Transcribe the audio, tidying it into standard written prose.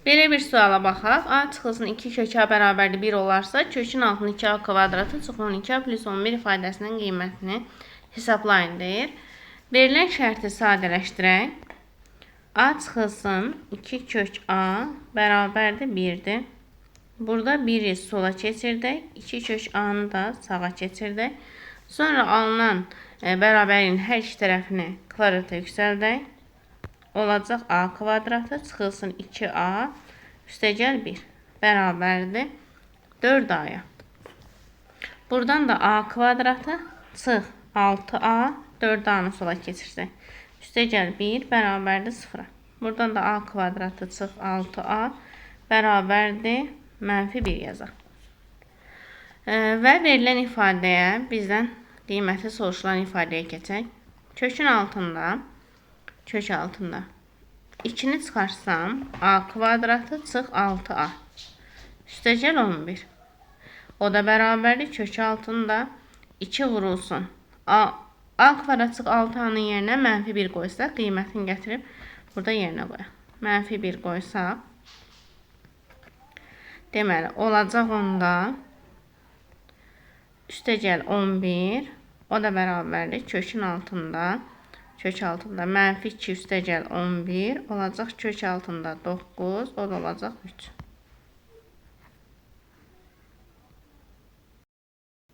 Belə bir suala baxaq. A çıxılsın 2 kök A bərabərdir 1 olarsa, kökün altında 2A kvadratı çıx 12A plus 11 ifadəsinin qiymətini hesablayın deyir. Verilən şərti sadələşdirək. A çıxılsın 2 kök A bərabərdir 1-dir. Burada 1-i sola keçirdək, 2 kök A-nı da sağa keçirdək. Sonra alınan bərabərliyin hər iki tərəfini kvadrata yüksəldək. Olacaq A kvadratı çıxılsın 2A üstəgəl 1 bərabərdir 4A-ya. Buradan da A kvadratı çıx 6A 4A-nı sola keçirsək. Üstəgəl 1 bərabərdir 0-a. Buradan da A kvadratı çıx 6A bərabərdir mənfi 1 yazaq. Və verilən ifadəyə bizdən qiyməti soruşulan ifadəyə keçək. Kökün altında kök altında 2-ni çıxarsam A kvadratı çıx 6A üstəgəl 11. O da bərabərdir kök altında 2 vurulsun. A kvadrat çıx 6A-nın yerinə mənfi 1 qoysaq, qiymətini gətirib burada yerinə qoyaq. Mənfi 1 qoysaq, deməli, olacaq onda üstəgəl 11, o da bərabərdir kökün altında kök altında mənfi 2 üstəgəl 11 olacaq kök altında 9, o da olacaq 3.